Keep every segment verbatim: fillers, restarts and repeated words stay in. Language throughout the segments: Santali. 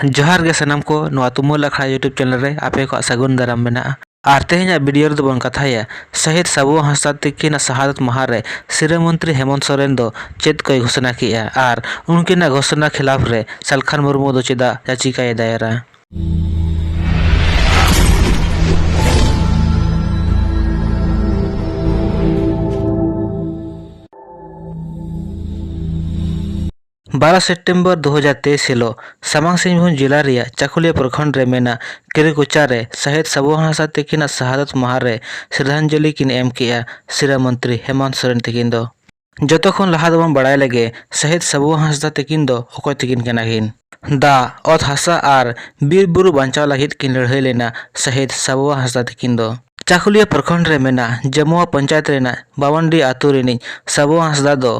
ᱡᱚᱦᱟᱨ ᱜᱮ ᱥᱟᱱᱟᱢ ᱠᱚ, ᱱᱚᱣᱟ ᱛᱩᱢᱟᱹᱞ ᱟᱠᱷᱲᱟ YouTube ᱪᱮᱱᱮᱞ ᱨᱮ ᱟᱯᱮ ᱠᱚᱣᱟᱜ ᱥᱟᱹᱜᱩᱱ ᱫᱟᱨᱟᱢ ᱢᱮᱱᱟᱜᱼᱟ᱾ ᱟᱨ ᱛᱮᱦᱮᱧᱟᱜ ᱵᱷᱤᱰᱤᱭᱳ ᱨᱮᱫᱚ ᱵᱚᱱ ᱠᱟᱛᱷᱟᱭᱟ ᱥᱟᱹᱦᱤᱫ ᱥᱟᱵᱩ ᱦᱟᱸᱥᱫᱟ ᱛᱤᱠᱤᱱᱟᱜ ᱥᱟᱦᱟᱫᱚᱛ ᱢᱟᱦᱟ ᱨᱮ ᱥᱤᱨᱟᱹ ᱢᱚᱱᱛᱨᱤ ᱦᱮᱢᱚᱱᱛ ᱥᱚᱨᱮᱱ ᱫᱚ ᱪᱮᱫ ᱠᱚᱭ ᱜᱷᱳᱥᱚᱱᱟ ᱠᱮᱜᱼᱟ ᱟᱨ ᱩᱱᱠᱤᱱᱟᱜ ᱜᱷᱳᱥᱚᱱᱟ ᱠᱷᱤᱞᱟᱯ ᱨᱮ ᱥᱟᱞᱠᱷᱟᱱ ᱢᱩᱨᱢᱩ ᱫᱚ ᱪᱮᱫᱟᱜ ᱭᱟᱪᱤᱠᱟᱭ ᱫᱟᱭᱟᱨᱟ᱾ ᱵᱟᱨᱚ ᱥᱮᱯᱴᱮᱢᱵᱚᱨ ᱫᱩ ᱦᱟᱡᱟᱨ ᱛᱮᱭᱤᱥ ᱦᱤᱞᱳᱜ ᱥᱟᱢᱟᱝ ᱥᱤᱝᱵᱷᱩᱢ ᱡᱮᱞᱟ ᱨᱮᱭᱟᱜ ᱪᱟᱠᱩᱞᱤᱭᱟᱹ ᱯᱨᱚᱠᱷᱚᱸᱰ ᱨᱮ ᱢᱮᱱᱟᱜ ᱠᱮᱨᱤᱠᱩᱪᱟ ᱨᱮ ᱥᱟᱹᱦᱤᱫ ᱥᱟᱵᱩ ᱦᱟᱸᱥᱫᱟ ᱛᱤᱠᱤᱱᱟᱜ ᱥᱟᱦᱟᱫᱚᱛ ᱢᱟᱦᱟ ᱨᱮ ᱥᱨᱟᱫᱷᱟᱧᱡᱚᱞᱤ ᱠᱤᱱ ᱮᱢ ᱠᱮᱜᱼᱟ ᱥᱤᱨᱟᱹ ᱢᱚᱱᱛᱨᱤ ᱦᱮᱢᱚᱱᱛ ᱥᱚᱨᱮᱱ ᱛᱤᱠᱤᱱ ᱫᱚ᱾ ᱡᱚᱛᱚ ᱠᱷᱚᱱ ᱞᱟᱦᱟ ᱫᱚᱵᱚᱱ ᱵᱟᱲᱟᱭ ᱞᱮᱜᱮ ᱥᱟᱹᱦᱤᱫ ᱥᱟᱵᱩ ᱦᱟᱸᱥᱫᱟ ᱛᱤᱠᱤᱱ ᱫᱚ ᱚᱠᱚᱭ ᱛᱤᱠᱤᱱ ᱠᱟᱱᱟ ᱠᱤᱱ? ᱫᱟᱜ, ᱚᱛ ᱦᱟᱥᱟ ᱟᱨ ᱵᱤᱨ ᱵᱩᱨᱩ ᱵᱟᱧᱪᱟᱣ ᱞᱟᱹᱜᱤᱫ ᱠᱤᱱ ᱞᱟᱹᱲᱦᱟᱹᱭ ᱞᱮᱱᱟ ᱥᱟᱹᱦᱤᱫ ᱥᱟᱵᱩ ᱦᱟᱸᱥᱫᱟ ᱛᱤᱠᱤᱱ ᱫᱚ᱾ ᱪᱟᱠᱩᱞᱤᱭᱟᱹ ᱯᱨᱚᱠᱷᱚᱸᱰ ᱨᱮ ᱢᱮᱱᱟᱜ ᱡᱟᱢᱩᱣᱟ ᱯᱚᱧᱪᱟᱭᱮᱛ ᱨᱮᱱᱟᱜ ᱵᱟᱣᱟᱱᱰᱤ ᱟᱹᱛᱩ ᱨᱤᱱᱤᱡ ᱥᱟᱵᱩ ᱦᱟᱸᱥᱫᱟ ᱫᱚ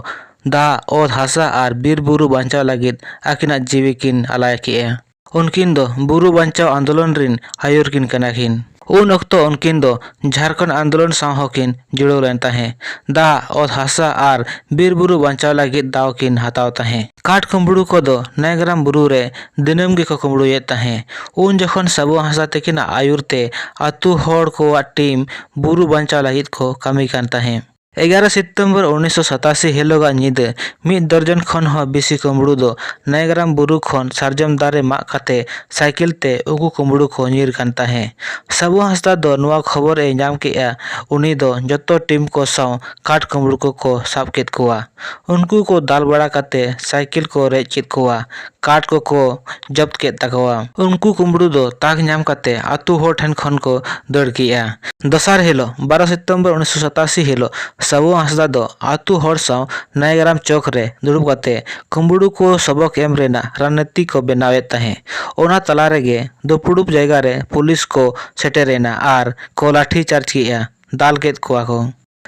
ᱫᱟᱜ, ᱚᱛ ᱦᱟᱥᱟ ᱟᱨ ᱵᱤᱨ ᱵᱩᱨᱩ ᱵᱟᱧᱪᱟᱣ ᱞᱟᱹᱜᱤᱫ ᱟᱹᱠᱤᱱᱟᱜ ᱡᱤᱣᱤ ᱠᱤᱱ ᱟᱞᱟᱭ ᱠᱮᱜᱼᱟ᱾ ᱩᱱᱠᱤᱱ ᱫᱚ ᱵᱩᱨᱩ ᱵᱟᱧᱪᱟᱣ ᱟᱱᱫᱳᱞᱚᱱ ᱨᱤᱱ ᱟᱹᱭᱩᱨ ᱠᱤᱱ ᱠᱟᱱᱟ ᱠᱤᱱ᱾ ᱩᱱ ᱚᱠᱛᱚ ᱩᱱᱠᱤᱱ ᱫᱚ ᱡᱷᱟᱨᱠᱷᱚᱸᱰ ᱟᱱᱫᱳᱞᱚᱱ ᱥᱟᱶ ᱦᱚᱸᱠᱤᱱ ᱡᱩᱲᱟᱹᱣ ᱞᱮᱱ ᱛᱟᱦᱮᱸ᱾ ᱫᱟᱜ, ᱚᱛ ᱦᱟᱥᱟ ᱟᱨ ᱵᱤᱨ ᱵᱩᱨᱩ ᱵᱟᱧᱪᱟᱣ ᱞᱟᱹᱜᱤᱫ ᱫᱟᱣ ᱠᱤᱱ ᱦᱟᱛᱟᱣ ᱛᱟᱦᱮᱸ᱾ ᱠᱟᱴ ᱠᱩᱢᱵᱽᱲᱩ ᱠᱚᱫᱚ ᱱᱟᱭᱜᱨᱟᱢ ᱵᱩᱨᱩ ᱨᱮ ᱫᱤᱱᱟᱹᱢ ᱜᱮᱠᱚ ᱠᱩᱢᱵᱽᱲᱩᱭᱮᱫ ᱛᱟᱦᱮᱸ᱾ ᱩᱱ ᱡᱚᱠᱷᱚᱱ ᱥᱟᱵᱩ ᱦᱟᱸᱥᱫᱟ ᱛᱤᱠᱤᱱᱟᱜ ᱟᱹᱭᱩᱨ ᱛᱮ ᱟᱹᱛᱩ ᱦᱚᱲ ᱠᱚᱣᱟᱜ ᱴᱤᱢ ᱵᱩᱨᱩ ᱵᱟᱧᱪᱟᱣ ᱞᱟᱹᱜᱤᱫ ᱠᱚ ᱠᱟᱹᱢᱤ ᱠᱟᱱ ᱛᱟᱦᱮᱸ᱾ ᱮᱜᱟᱨᱚ ᱥᱤᱛᱚᱢᱵᱚᱨ ᱩᱱᱤᱥᱥᱚ ᱥᱟᱛᱟᱥᱤ ᱦᱤᱞᱳᱜᱟᱜ ᱧᱤᱫᱟᱹ ᱢᱤᱫ ᱫᱚᱨᱡᱚᱱ ᱠᱷᱚᱱ ᱦᱚᱸ ᱵᱮᱥᱤ ᱠᱩᱢᱵᱽᱲᱩ ᱫᱚ ᱱᱟᱭᱜᱨᱟᱢ ᱵᱩᱨᱩ ᱠᱷᱚᱱ ᱥᱟᱨᱡᱚᱢ ᱫᱟᱨᱮ ᱢᱟᱜ ᱠᱟᱛᱮ ᱥᱟᱭᱠᱮᱞ ᱛᱮ ᱩᱱᱠᱩ ᱠᱩᱢᱵᱽᱲᱩ ᱠᱚ ᱧᱤᱨ ᱠᱟᱱ ᱛᱟᱦᱮᱸ᱾ ᱥᱟᱵᱩ ᱦᱟᱸᱥᱫᱟ ᱫᱚ ᱱᱚᱣᱟ ᱠᱷᱚᱵᱚᱨ ᱮ ᱧᱟᱢ ᱠᱮᱜᱼᱟ᱾ ᱩᱱᱤ ᱫᱚ ᱡᱚᱛᱚ ᱴᱤᱢ ᱠᱚ ᱥᱟᱶ ᱠᱟᱴ ᱠᱩᱢᱵᱽᱲᱩ ᱠᱚᱠᱚ ᱥᱟᱵ ᱠᱮᱫ ᱠᱚᱣᱟ᱾ ᱩᱱᱠᱩ ᱠᱚ ᱫᱟᱞ ᱵᱟᱲᱟ ᱠᱟᱛᱮ ᱥᱟᱭᱠᱮᱞ ᱠᱚ ᱨᱮᱡ ᱠᱮᱫ ᱠᱚᱣᱟ᱾ ᱠᱟᱴ ᱠᱚᱠᱚ ᱡᱚᱵᱛ ᱠᱮᱫ ᱛᱟᱠᱚᱣᱟ᱾ ᱩᱱᱠᱩ ᱠᱩᱢᱵᱽᱲᱩ ᱫᱚ ᱛᱟᱠ ᱧᱟᱢ ᱠᱟᱛᱮ ᱟᱹᱛᱩ ᱦᱚᱲ ᱴᱷᱮᱱ ᱠᱷᱚᱱ ᱠᱚ ᱫᱟᱹᱲ ᱠᱮᱜᱼᱟ᱾ ᱫᱚᱥᱟᱨ ᱦᱤᱞᱳᱜ, ᱵᱟᱨᱚ ᱥᱤᱛᱚᱢᱵᱚᱨ ᱩᱱᱤᱥᱥᱚ ᱥᱟᱛᱟᱥᱤ ᱦᱤᱞᱳᱜ, ᱥᱟᱵᱩ ᱦᱟᱸᱥᱫᱟ ᱫᱚ ᱟᱹᱛᱩ ᱦᱚᱲ ᱥᱟᱶ ᱱᱟᱭᱜᱨᱟᱢ ᱪᱚᱠ ᱨᱮ ᱫᱩᱲᱩᱵ ᱠᱟᱛᱮ ᱠᱩᱢᱵᱽᱲᱩ ᱠᱚ ᱥᱚᱵᱚᱠ ᱮᱢ ᱨᱮᱱᱟᱜ ᱨᱟᱱᱱᱤᱛᱤ ᱠᱚ ᱵᱮᱱᱟᱣᱮᱫ ᱛᱟᱦᱮᱸ᱾ ᱚᱱᱟ ᱛᱟᱞᱟ ᱨᱮᱜᱮ ᱫᱩᱯᱲᱩᱵ ᱡᱟᱭᱜᱟ ᱨᱮ ᱯᱩᱞᱤᱥ ᱠᱚ ᱥᱮᱴᱮᱨ ᱮᱱᱟ ᱟᱨ ᱠᱚ ᱞᱟᱴᱷᱤ ᱪᱟᱨᱡᱽ ᱠᱮᱜᱼᱟ, ᱫᱟᱞ ᱠᱮᱫ ᱠᱚᱣᱟ ᱠᱚ᱾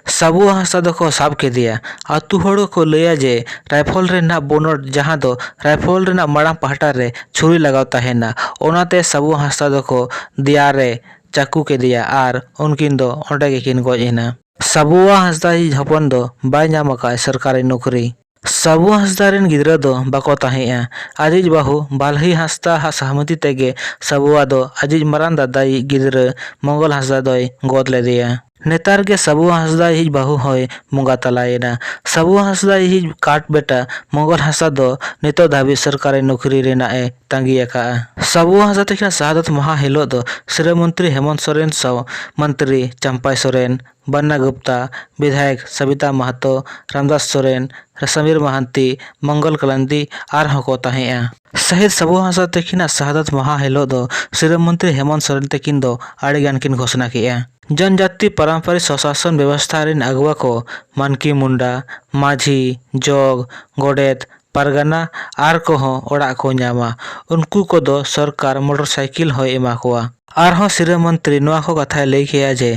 ᱥᱟᱵᱩ ᱦᱟᱸᱥᱫᱟ ᱫᱚᱠᱚ ᱥᱟᱵ ᱠᱮᱫᱮᱭᱟ᱾ ᱟᱹᱛᱩ ᱦᱚᱲ ᱠᱚ ᱞᱟᱹᱭᱟ ᱡᱮ ᱨᱟᱭᱯᱷᱚᱞ ᱨᱮᱱᱟᱜ ᱵᱚᱱᱚᱴ, ᱡᱟᱦᱟᱸ ᱫᱚ ᱨᱟᱭᱯᱷᱚᱞ ᱨᱮᱱᱟᱜ ᱢᱟᱲᱟᱝ ᱯᱟᱦᱴᱟ ᱨᱮ ᱪᱷᱩᱨᱤ ᱞᱟᱜᱟᱣ ᱛᱟᱦᱮᱱᱟ, ᱚᱱᱟᱛᱮ ᱥᱟᱵᱩ ᱦᱟᱸᱥᱫᱟ ᱫᱚᱠᱚ ᱫᱮᱭᱟ ᱨᱮ ᱪᱟᱹᱠᱩ ᱠᱮᱫᱮᱭᱟ ᱟᱨ ᱩᱱᱠᱤᱱ ᱫᱚ ᱚᱸᱰᱮ ᱜᱮᱠᱤᱱ ᱜᱚᱡ ᱮᱱᱟ᱾ ᱥᱟᱵᱩᱣᱟ ᱦᱟᱸᱥᱫᱟ ᱭᱤᱡ ᱦᱚᱯᱚᱱ ᱫᱚ ᱵᱟᱭ ᱧᱟᱢ ᱟᱠᱟᱫ ᱥᱚᱨᱠᱟᱨᱤ ᱱᱚᱠᱨᱤ᱾ ᱥᱟᱵᱩ ᱦᱟᱸᱥᱫᱟ ᱨᱮᱱ ᱜᱤᱫᱽᱨᱟᱹ ᱫᱚ ᱵᱟᱠᱚ ᱛᱟᱦᱮᱸᱜᱼᱟ᱾ ᱟᱡᱤᱡ ᱵᱟᱹᱦᱩ ᱵᱟᱞᱦᱤ ᱦᱟᱸᱥᱫᱟ ᱦᱟᱜ ᱥᱟᱦᱢᱟᱹᱛᱤ ᱛᱮᱜᱮ ᱥᱟᱵᱩᱣᱟᱜ ᱫᱚ ᱟᱡᱤᱡ ᱢᱟᱨᱟᱝ ᱫᱟᱫᱟᱭᱤᱡ ᱜᱤᱫᱽᱨᱟᱹ ᱢᱚᱝᱜᱚᱞ ᱦᱟᱸᱥᱫᱟ ᱫᱚᱭ ᱜᱚᱫ ᱞᱮᱫᱮᱭᱟ᱾ ᱱᱮᱛᱟᱨ ᱜᱮ ᱥᱟᱵᱩ ᱦᱟᱸᱥᱫᱟ ᱭᱤᱡ ᱵᱟᱹᱦᱩ ᱦᱚᱸᱭ ᱵᱚᱸᱜᱟ ᱛᱟᱞᱟᱭᱮᱱᱟ᱾ ᱥᱟᱵᱩ ᱦᱟᱸᱥᱫᱟ ᱭᱤᱡ ᱠᱟᱴ ᱵᱮᱴᱟ ᱢᱚᱝᱜᱚᱞ ᱦᱟᱸᱥᱫᱟ ᱫᱚ ᱱᱤᱛᱚᱜ ᱫᱷᱟᱹᱵᱤᱡ ᱥᱚᱨᱠᱟᱨᱤ ᱱᱚᱠᱨᱤ ᱨᱮᱱᱟᱜ ᱮ ᱛᱟᱸᱜᱤ ᱟᱠᱟᱫᱼᱟ᱾ ᱥᱟᱵᱩ ᱦᱟᱸᱥᱫᱟ ᱛᱟᱹᱠᱤᱱᱟᱜ ᱥᱟᱦᱟᱫᱚᱛ ᱢᱟᱦᱟ ᱦᱤᱞᱳᱜ ᱫᱚ ᱥᱤᱨᱟᱹ ᱢᱚᱱᱛᱨᱤ ᱦᱮᱢᱚᱱᱛ ᱥᱚᱨᱮᱱ ᱥᱟᱶ ᱢᱚᱱᱛᱨᱤ ᱪᱟᱢᱯᱟᱭ ᱥᱚᱨᱮᱱ, ᱵᱟᱱᱱᱟ ᱜᱩᱯᱛᱟ, ᱵᱤᱫᱷᱟᱭᱚᱠ ᱥᱟᱵᱤᱛᱟ ᱢᱟᱦᱟᱛᱚ, ᱨᱟᱢᱫᱟᱥ ᱥᱚᱨᱮᱱ, ᱥᱟᱢᱤᱨ ᱢᱟᱦᱟᱱᱛᱤ, ᱢᱚᱝᱜᱚᱞ ᱠᱟᱞᱟᱱᱫᱤ ᱟᱨᱦᱚᱸ ᱠᱚ ᱛᱟᱦᱮᱸᱜᱼᱟ᱾ ᱥᱟᱹᱦᱤᱫ ᱥᱟᱵᱩ ᱦᱟᱸᱥᱫᱟ ᱛᱟᱹᱠᱤᱱᱟᱜ ᱥᱟᱦᱟᱫᱚᱛ ᱢᱟᱦᱟ ᱦᱤᱞᱳᱜ ᱫᱚ ᱥᱤᱨᱟᱹ ᱢᱚᱱᱛᱨᱤ ᱦᱮᱢᱚᱱᱛ ᱥᱚᱨᱮᱱ ᱛᱟᱹᱠᱤᱱ ᱫᱚ ᱟᱹᱰᱤ ᱜᱟᱱ ᱠᱤᱱ ᱜᱷᱳᱥᱱᱟ ᱠᱮᱜᱼᱟ᱾ ᱡᱚᱱᱡᱟᱛᱤ ᱯᱟᱨᱟᱢᱯᱟᱨᱤᱠ ᱥᱚᱥᱟᱥᱚᱱ ᱵᱮᱵᱚᱥᱛᱷᱟ ᱨᱮᱱ ᱟᱹᱜᱩᱣᱟ ᱠᱚ ᱢᱟᱱᱠᱤ ᱢᱩᱱᱰᱟ, ᱢᱟᱹᱡᱷᱤ, ᱡᱚᱜᱽ, ᱜᱚᱰᱮᱛ, ᱯᱟᱨᱜᱟᱱᱟ ᱟᱨ ᱠᱚᱦᱚᱸ ᱚᱲᱟᱜ ᱠᱚ ᱧᱟᱢᱟ᱾ ᱩᱱᱠᱩ ᱠᱚᱫᱚ ᱥᱚᱨᱠᱟᱨ ᱢᱚᱴᱚᱨ ᱥᱟᱭᱠᱮᱞ ᱦᱚᱸᱭ ᱮᱢᱟ ᱠᱚᱣᱟ᱾ ᱟᱨᱦᱚᱸ ᱥᱤᱨᱟᱹ ᱢᱚᱱᱛᱨᱤ ᱱᱚᱣᱟ ᱠᱚ ᱠᱟᱛᱷᱟᱭ ᱞᱟᱹᱭ ᱠᱮᱜᱼᱟ ᱡᱮ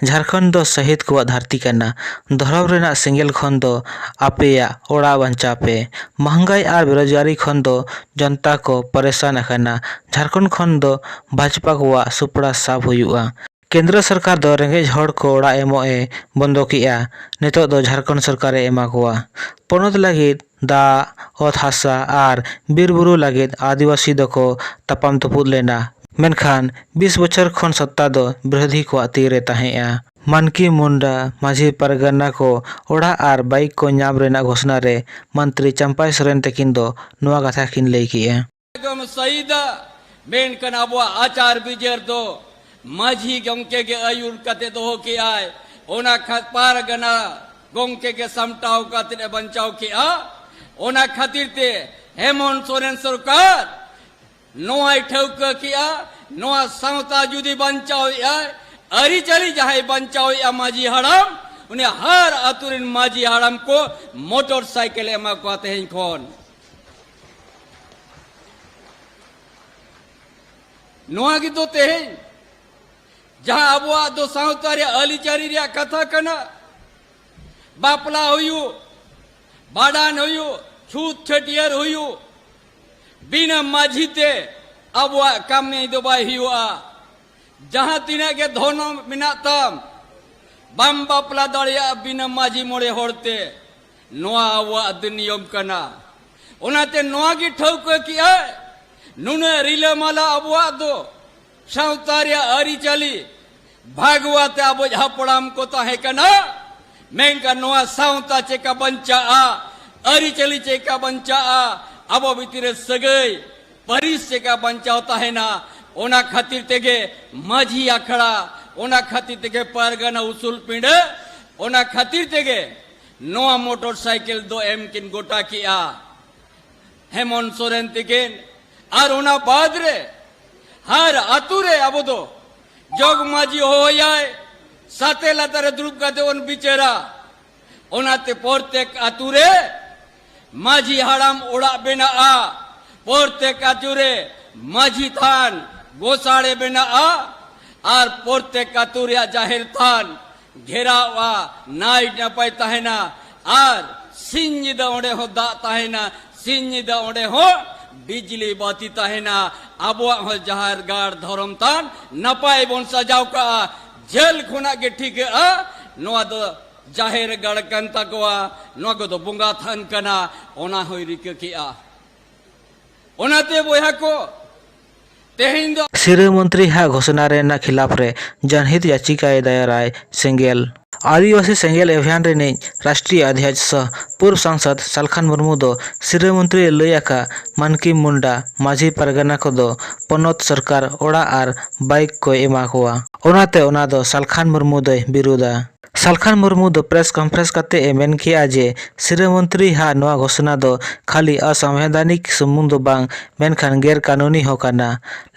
ᱡᱷᱟᱲᱠᱷᱚᱸᱰ ᱫᱚ ᱥᱟᱹᱦᱤᱫ ᱠᱚᱣᱟᱜ ᱫᱷᱟᱹᱨᱛᱤ ᱠᱟᱱᱟ᱾ ᱫᱷᱚᱨᱚᱢ ᱨᱮᱱᱟᱜ ᱥᱮᱸᱜᱮᱞ ᱠᱷᱚᱱ ᱫᱚ ᱟᱯᱮᱭᱟᱜ ᱚᱲᱟᱜ ᱵᱟᱧᱪᱟᱣ ᱯᱮ᱾ ᱢᱚᱦᱚᱝᱜᱟᱭ ᱟᱨ ᱵᱮᱨᱚᱡᱽᱜᱟᱨᱤ ᱠᱷᱚᱱ ᱫᱚ ᱡᱚᱱᱛᱟ ᱠᱚ ᱯᱟᱨᱮᱥᱟᱱ ᱟᱠᱟᱱᱟ᱾ ᱡᱷᱟᱲᱠᱷᱚᱸᱰ ᱠᱷᱚᱱ ᱫᱚ ᱵᱷᱟᱡᱽᱯᱟ ᱠᱚᱣᱟᱜ ᱥᱩᱯᱲᱟ ᱥᱟᱵ ᱦᱩᱭᱩᱜᱼᱟ᱾ ᱠᱮᱱᱫᱨᱚ ᱥᱚᱨᱠᱟᱨ ᱫᱚ ᱨᱮᱸᱜᱮᱡ ᱦᱚᱲ ᱠᱚ ᱚᱲᱟᱜ ᱮᱢᱚᱜ ᱮ ᱵᱚᱱᱫᱚ ᱠᱮᱜᱼᱟ᱾ ᱱᱤᱛᱚᱜ ᱫᱚ ᱡᱷᱟᱲᱠᱷᱚᱸᱰ ᱥᱚᱨᱠᱟᱨ ᱮ ᱮᱢᱟ ᱠᱚᱣᱟ᱾ ᱯᱚᱱᱚᱛ ᱞᱟᱹᱜᱤᱫ ᱫᱟᱜ, ᱚᱛ ᱦᱟᱥᱟ ᱟᱨ ᱵᱤᱨ ᱵᱩᱨᱩ ᱞᱟᱹᱜᱤᱫ ᱟᱹᱫᱤᱵᱟᱹᱥᱤ ᱫᱚᱠᱚ ᱛᱟᱯᱟᱢ ᱛᱩᱯᱩᱫ ᱞᱮᱱᱟ᱾ ᱢᱮᱱᱠᱷᱟᱱ ᱵᱤᱥ ᱵᱚᱪᱷᱚᱨ ᱠᱷᱚᱱ ᱥᱚᱛᱛᱟ ᱫᱚ ᱵᱤᱨᱳᱫᱷᱤ ᱠᱚᱣᱟᱜ ᱛᱤ ᱨᱮ ᱛᱟᱦᱮᱸᱜᱼᱟ᱾ ᱢᱟᱱᱠᱤ ᱢᱩᱱᱰᱟ ᱢᱟᱹᱡᱷᱤ ᱯᱟᱨᱜᱟᱱᱟ ᱠᱚ ᱚᱲᱟᱜ ᱟᱨ ᱵᱟᱭᱤᱠ ᱠᱚ ᱧᱟᱢ ᱨᱮᱱᱟᱜ ᱜᱷᱳᱥᱱᱟ ᱨᱮ ᱢᱚᱱᱛᱨᱤ ᱪᱟᱢᱯᱟᱭ ᱥᱚᱨᱮᱱ ᱛᱟᱹᱠᱤᱱ ᱫᱚ ᱱᱚᱣᱟ ᱠᱟᱛᱷᱟ ᱠᱤᱱ ᱞᱟᱹᱭ ᱠᱮᱜᱼᱟ᱾ ᱮᱠᱫᱚᱢ ᱥᱟᱹᱦᱤᱫᱟ, ᱢᱮᱱᱠᱷᱟᱱ ᱟᱵᱚᱣᱟᱜ ᱟᱪᱟᱨ ᱵᱤᱪᱟᱹᱨ ᱫᱚ ᱢᱟᱹᱡᱷᱤ ᱜᱚᱢᱠᱮ ᱜᱮ ᱟᱹᱭᱩᱨ ᱠᱟᱛᱮ ᱫᱚᱦᱚ ᱠᱮᱜᱼᱟᱭ, ᱚᱱᱟ ᱠᱷᱟᱛ ᱯᱟᱨᱜᱟᱱᱟ ᱜᱚᱢᱠᱮ ᱜᱮ ᱥᱟᱢᱴᱟᱣ ᱠᱟᱛᱮ ᱮ ᱵᱟᱧᱪᱟᱣ ᱠᱮᱜᱼᱟ᱾ ᱚᱱᱟ ᱠᱷᱟᱹᱛᱤᱨ ᱛᱮ ᱦᱮᱢᱚᱱᱛ ᱥᱚᱨᱮᱱ ᱥᱚᱨᱠᱟᱨ ᱱᱚᱣᱟᱭ ᱴᱷᱟᱹᱣᱠᱟᱹ ᱠᱮᱜᱼᱟ, ᱱᱚᱣᱟ ᱥᱟᱶᱛᱟ ᱡᱩᱫᱤ ᱵᱟᱧᱪᱟᱣᱮᱜᱼᱟᱭ, ᱟᱹᱨᱤᱪᱟᱹᱞᱤ ᱡᱟᱦᱟᱸᱭ ᱵᱟᱧᱪᱟᱣᱮᱜᱼᱟ ᱢᱟᱹᱡᱷᱤ ᱦᱟᱲᱟᱢ, ᱩᱱᱤ ᱦᱟᱨ ᱟᱹᱛᱩ ᱨᱮᱱ ᱢᱟᱹᱡᱷᱤ ᱦᱟᱲᱟᱢ ᱠᱚ ᱢᱚᱴᱚᱨ ᱥᱟᱭᱠᱮᱞ ᱮ ᱮᱢᱟ ᱠᱚᱣᱟ ᱛᱮᱦᱮᱧ ᱠᱷᱚᱱ᱾ ᱱᱚᱣᱟ ᱜᱮᱛᱚ ᱛᱮᱦᱮᱧ ᱡᱟᱦᱟᱸ ᱟᱵᱚᱣᱟᱜ ᱫᱚ ᱥᱟᱶᱛᱟ ᱨᱮᱭᱟᱜ ᱟᱹᱨᱤᱪᱟᱹᱞᱤ ᱨᱮᱭᱟᱜ ᱠᱟᱛᱷᱟ ᱠᱟᱱᱟ᱾ ᱵᱟᱯᱞᱟ ᱦᱩᱭᱩᱜ, ᱵᱷᱟᱸᱰᱟᱱ ᱦᱩᱭᱩᱜ, ᱪᱷᱩᱛ ᱪᱷᱟᱹᱴᱭᱟᱹᱨ ᱦᱩᱭᱩᱜ, ᱵᱤᱱᱟᱹ ᱢᱟᱹᱡᱷᱤ ᱛᱮ ᱟᱵᱚᱣᱟᱜ ᱠᱟᱹᱢᱤ ᱫᱚ ᱵᱟᱭ ᱦᱩᱭᱩᱜᱼᱟ᱾ ᱡᱟᱦᱟᱸ ᱛᱤᱱᱟᱹᱜ ᱜᱮ ᱫᱷᱚᱨᱢᱚ ᱢᱮᱱᱟᱜ ᱛᱟᱢ, ᱵᱟᱢ ᱵᱟᱯᱞᱟ ᱫᱟᱲᱮᱭᱟᱜᱼᱟ ᱵᱤᱱᱟᱹ ᱢᱟᱹᱡᱷᱤ ᱢᱚᱬᱮ ᱦᱚᱲ ᱛᱮ᱾ ᱱᱚᱣᱟ ᱟᱵᱚᱣᱟᱜ ᱟᱹᱫᱤᱢ ᱱᱤᱭᱚᱢ ᱠᱟᱱᱟ᱾ ᱚᱱᱟᱛᱮ ᱱᱚᱣᱟ ᱜᱮ ᱴᱷᱟᱹᱣᱠᱟᱹ ᱠᱮᱜᱼᱟᱭ, ᱱᱩᱱᱟᱹᱜ ᱨᱤᱞᱟᱹᱢᱟᱞᱟ ᱟᱵᱚᱣᱟᱜ ᱫᱚ ᱥᱟᱶᱛᱟ ᱨᱮᱭᱟᱜ ᱟᱹᱨᱤᱪᱟᱹᱞᱤ, ᱵᱷᱟᱜᱽᱣᱟᱛᱮ ᱟᱵᱚ ᱦᱟᱯᱲᱟᱢ ᱠᱚ ᱛᱟᱦᱮᱸ ᱠᱟᱱᱟ᱾ ᱢᱮᱱᱠᱷᱟᱱ ᱱᱚᱣᱟ ᱥᱟᱶᱛᱟ ᱪᱮᱠᱟ ᱵᱟᱧᱪᱟᱜᱼᱟ, ᱟᱹᱨᱤᱪᱟᱹᱞᱤ ᱪᱮᱠᱟ ᱵᱟᱧᱪᱟᱜᱼᱟ, ᱟᱵᱚ ᱵᱷᱤᱛᱤᱨ ᱨᱮ ᱥᱟᱹᱜᱟᱹᱭ, ᱯᱟᱹᱨᱤᱥ ᱪᱮᱠᱟ ᱵᱟᱧᱪᱟᱣ ᱛᱟᱦᱮᱱᱟ, ᱚᱱᱟ ᱠᱷᱟᱹᱛᱤᱨ ᱛᱮᱜᱮ ᱢᱟᱹᱡᱷᱤ ᱟᱠᱷᱲᱟ, ᱚᱱᱟ ᱠᱷᱟᱹᱛᱤᱨ ᱛᱮᱜᱮ ᱯᱟᱨᱜᱟᱱᱟ ᱩᱥᱩᱞ ᱯᱤᱸᱰᱟᱹ, ᱚᱱᱟ ᱠᱷᱟᱹᱛᱤᱨ ᱛᱮᱜᱮ ᱱᱚᱣᱟ ᱢᱚᱴᱚᱨ ᱥᱟᱭᱠᱮᱞ ᱫᱚ ᱮᱢ ᱠᱤᱱ ᱜᱚᱴᱟ ᱠᱮᱜᱼᱟ ᱦᱮᱢᱚᱱᱛ ᱥᱚᱨᱮᱱ ᱛᱤᱠᱤᱱ᱾ ᱟᱨ ᱚᱱᱟ ᱵᱟᱫ ᱨᱮ ᱦᱟᱨ ᱟᱹᱛᱩ ᱨᱮ ᱟᱵᱚ ᱫᱚ ᱡᱚᱜᱽ ᱢᱟᱹᱡᱷᱤ ᱦᱚᱦᱚᱭᱟᱭ, ᱥᱟᱛᱮ ᱞᱟᱛᱟᱨ ᱨᱮ ᱫᱩᱲᱩᱵ ᱠᱟᱛᱮ ᱵᱚᱱ ᱵᱤᱪᱟᱹᱨᱟ᱾ ᱚᱱᱟᱛᱮ ᱯᱨᱚᱛᱮᱠ ᱟᱹᱛᱩ ᱨᱮ ᱢᱟᱹᱡᱷᱤ ᱦᱟᱲᱟᱢ ᱚᱲᱟᱜ ᱵᱮᱱᱟᱜᱼᱟ, ᱯᱨᱚᱛᱮᱠ ᱟᱹᱛᱩ ᱨᱮ ᱢᱟᱹᱡᱷᱤ ᱛᱷᱟᱱ ᱜᱚᱥᱟᱲᱮ ᱵᱮᱱᱟᱜᱼᱟ, ᱟᱨ ᱯᱨᱚᱛᱮᱠ ᱟᱹᱛᱩ ᱨᱮᱭᱟᱜ ᱡᱟᱦᱮᱨ ᱛᱷᱟᱱ ᱜᱷᱮᱨᱟᱣᱜᱼᱟ, ᱱᱟᱭ ᱱᱟᱯᱟᱭ ᱛᱟᱦᱮᱱᱟ᱾ ᱟᱨ ᱥᱤᱧ ᱧᱤᱫᱟᱹ ᱚᱸᱰᱮ ᱦᱚᱸ ᱫᱟᱜ ᱛᱟᱦᱮᱱᱟ, ᱥᱤᱧ ᱧᱤᱫᱟᱹ ᱚᱸᱰᱮ ᱦᱚᱸ ᱵᱤᱡᱽᱞᱤ ᱵᱟᱹᱛᱤ ᱛᱟᱦᱮᱱᱟ᱾ ᱟᱵᱚᱣᱟᱜ ᱦᱚᱸ ᱡᱟᱦᱮᱨ ᱜᱟᱲ ᱫᱷᱚᱨᱚᱢ ᱛᱷᱟᱱ ᱱᱟᱯᱟᱭ ᱵᱚᱱ ᱥᱟᱡᱟᱣ ᱠᱟᱜᱼᱟ᱾ ᱡᱷᱟᱹᱞ ᱠᱷᱚᱱᱟᱜ ᱜᱮ ᱴᱷᱤᱠᱟᱹᱜᱼᱟ, ᱱᱚᱣᱟ ᱫᱚ ᱡᱟᱦᱮᱨ ᱜᱟᱲ ᱠᱟᱱ ᱛᱟᱠᱚᱣᱟ, ᱱᱚᱣᱟ ᱠᱚᱫᱚ ᱵᱚᱸᱜᱟ ᱛᱷᱟᱱ ᱠᱟᱱᱟ, ᱚᱱᱟ ᱦᱚᱸᱭ ᱨᱤᱠᱟᱹ ᱠᱮᱜᱼᱟ᱾ ᱚᱱᱟᱛᱮ ᱵᱚᱭᱦᱟ ᱠᱚ, ᱛᱮᱦᱮᱧ ᱫᱚ ᱥᱤᱨᱟᱹ ᱢᱚᱱᱛᱨᱤ ᱦᱟᱜ ᱜᱷᱳᱥᱚᱱᱟ ᱨᱮᱱᱟᱜ ᱠᱷᱤᱞᱟᱯ ᱨᱮ ᱡᱟᱱᱦᱤᱛ ᱭᱟᱪᱤᱠᱟᱭ ᱫᱟᱭᱟᱨᱟᱭ ᱥᱮᱸᱜᱮᱞ᱾ ᱟᱹᱫᱤᱵᱟᱹᱥᱤ ᱥᱮᱸᱜᱮᱞ ᱚᱵᱷᱤᱭᱟᱱ ᱨᱤᱱᱤᱡ ᱨᱟᱥᱴᱨᱤᱭᱚ ᱚᱫᱷᱭᱟᱠᱥᱚ ᱯᱩᱨᱵ ᱥᱟᱝᱥᱚᱫ ᱥᱟᱞᱠᱷᱟᱱ ᱢᱩᱨᱢᱩ ᱫᱚ ᱥᱤᱨᱟᱹ ᱢᱚᱱᱛᱨᱤ ᱞᱟᱹᱭ ᱟᱠᱟ ᱢᱟᱱᱠᱤ ᱢᱩᱱᱰᱟ ᱢᱟᱹᱡᱷᱤ ᱯᱟᱨᱜᱟᱱᱟ ᱠᱚᱫᱚ ᱯᱚᱱᱚᱛ ᱥᱚᱨᱠᱟᱨ ᱚᱲᱟᱜ ᱟᱨ ᱵᱟᱭᱤᱠ ᱠᱚᱭ ᱮᱢᱟ ᱠᱚᱣᱟ᱾ ᱚᱱᱟᱛᱮ ᱚᱱᱟ ᱫᱚ ᱥᱟᱞᱠᱷᱟᱱ ᱢᱩᱨᱢᱩ ᱫᱚᱭ ᱵᱤᱨᱩᱫᱟ᱾ ᱥᱟᱞᱠᱷᱟᱱ ᱢᱩᱨᱢᱩ ᱫᱚ ᱯᱨᱮᱥ ᱠᱚᱱᱯᱷᱨᱮᱱᱥ ᱠᱟᱛᱮ ᱮ ᱢᱮᱱ ᱠᱮᱜᱼᱟ ᱡᱮ ᱥᱤᱨᱟᱹ ᱢᱚᱱᱛᱨᱤ ᱦᱟᱜ ᱱᱚᱣᱟ ᱜᱷᱳᱥᱚᱱᱟ ᱫᱚ ᱠᱷᱟᱹᱞᱤ ᱚᱥᱟᱝᱵᱤᱫᱷᱟᱱᱤᱠ ᱥᱩᱢᱩᱝ ᱫᱚ ᱵᱟᱝ, ᱢᱮᱱᱠᱷᱟᱱ ᱜᱮᱨ ᱠᱟᱹᱱᱩᱱᱤ ᱦᱚᱸ ᱠᱟᱱᱟ᱾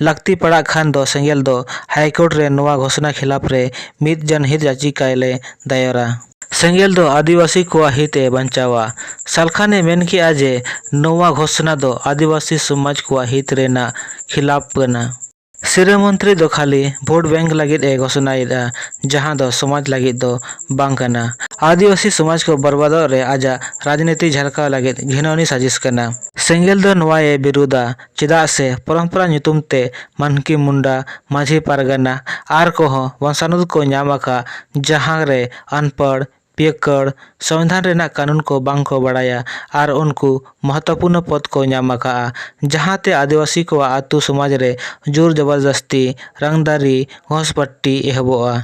ᱞᱟᱹᱠᱛᱤ ᱯᱟᱲᱟᱜ ᱠᱷᱟᱱ ᱫᱚ ᱥᱮᱸᱜᱮᱞ ᱫᱚ ᱦᱟᱭᱠᱳᱨᱴ ᱨᱮ ᱱᱚᱣᱟ ᱜᱷᱳᱥᱚᱱᱟ ᱠᱷᱤᱞᱟᱯ ᱨᱮ ᱢᱤᱫ ᱡᱟᱱᱦᱤᱛ ᱭᱟᱪᱤᱠᱟᱭ ᱞᱮ ᱫᱟᱭᱚᱨᱟ᱾ ᱥᱮᱸᱜᱮᱞ ᱫᱚ ᱟᱹᱫᱤᱵᱟᱹᱥᱤ ᱠᱚᱣᱟᱜ ᱦᱤᱛ ᱮ ᱵᱟᱧᱪᱟᱣᱟ᱾ ᱥᱟᱞᱠᱷᱟᱱ ᱮ ᱢᱮᱱ ᱠᱮᱜᱼᱟ ᱡᱮ ᱱᱚᱣᱟ ᱜᱷᱳᱥᱚᱱᱟ ᱫᱚ ᱟᱹᱫᱤᱵᱟᱹᱥᱤ ᱥᱚᱢᱟᱡᱽ ᱠᱚᱣᱟᱜ ᱦᱤᱛ ᱨᱮᱱᱟᱜ ᱠᱷᱤᱞᱟᱯ ᱠᱟᱱᱟ᱾ ᱥᱤᱨᱟᱹ ᱢᱚᱱᱛᱨᱤ ᱫᱚ ᱠᱷᱟᱹᱞᱤ ᱵᱷᱳᱴ ᱵᱮᱝᱠ ᱞᱟᱹᱜᱤᱫ ᱮ ᱜᱷᱳᱥᱚᱱᱟᱭᱮᱫᱼᱟ, ᱡᱟᱦᱟᱸ ᱫᱚ ᱥᱚᱢᱟᱡᱽ ᱞᱟᱹᱜᱤᱫ ᱫᱚ ᱵᱟᱝ ᱠᱟᱱᱟ᱾ ᱟᱹᱫᱤᱵᱟᱹᱥᱤ ᱥᱚᱢᱟᱡᱽ ᱠᱚ ᱵᱚᱨᱵᱟᱫᱚᱜ ᱨᱮ ᱟᱡᱟᱜ ᱨᱟᱡᱽᱱᱤᱛᱤ ᱡᱷᱟᱞᱠᱟᱣ ᱞᱟᱹᱜᱤᱫ ᱜᱷᱤᱱᱚᱱᱤ ᱥᱟᱡᱤᱥ ᱠᱟᱱᱟ᱾ ᱥᱮᱸᱜᱮᱞ ᱫᱚ ᱱᱚᱣᱟ ᱮ ᱵᱤᱨᱩᱫᱟ, ᱪᱮᱫᱟᱜ ᱥᱮ ᱯᱚᱨᱚᱢᱯᱚᱨᱟ ᱧᱩᱛᱩᱢ ᱛᱮ ᱢᱟᱱᱠᱤ ᱢᱩᱱᱰᱟ, ᱢᱟᱹᱡᱷᱤ ᱯᱟᱨᱜᱟᱱᱟ ᱟᱨ ᱠᱚᱦᱚᱸ ᱵᱚᱝᱥᱟᱱᱩᱫ ᱠᱚ ᱧᱟᱢ ᱟᱠᱟᱫ, ᱡᱟᱦᱟᱸ ᱨᱮ ᱟᱱᱯᱟᱲ, ᱯᱤᱭᱟᱹᱠᱟᱹᱲ, ᱥᱚᱝᱵᱤᱫᱷᱟᱱ ᱨᱮᱱᱟᱜ ᱠᱟᱹᱱᱩᱱ ᱠᱚ ᱵᱟᱝ ᱠᱚ ᱵᱟᱲᱟᱭᱟ ᱟᱨ ᱩᱱᱠᱩ ᱢᱚᱦᱚᱛᱛᱚᱯᱩᱨᱱᱚ ᱯᱚᱫᱽ ᱠᱚ ᱧᱟᱢ ᱟᱠᱟᱫᱼᱟ, ᱡᱟᱦᱟᱸᱛᱮ ᱟᱹᱫᱤᱵᱟᱹᱥᱤ ᱠᱚᱣᱟᱜ ᱟᱹᱛᱩ ᱥᱚᱢᱟᱡᱽ ᱨᱮ ᱡᱳᱨ ᱡᱚᱵᱚᱨᱫᱚᱥᱛᱤ, ᱨᱟᱝᱫᱟᱨᱤ, ᱜᱷᱚᱥᱯᱟᱴᱴᱤ ᱮᱦᱚᱵᱚᱜᱼᱟ᱾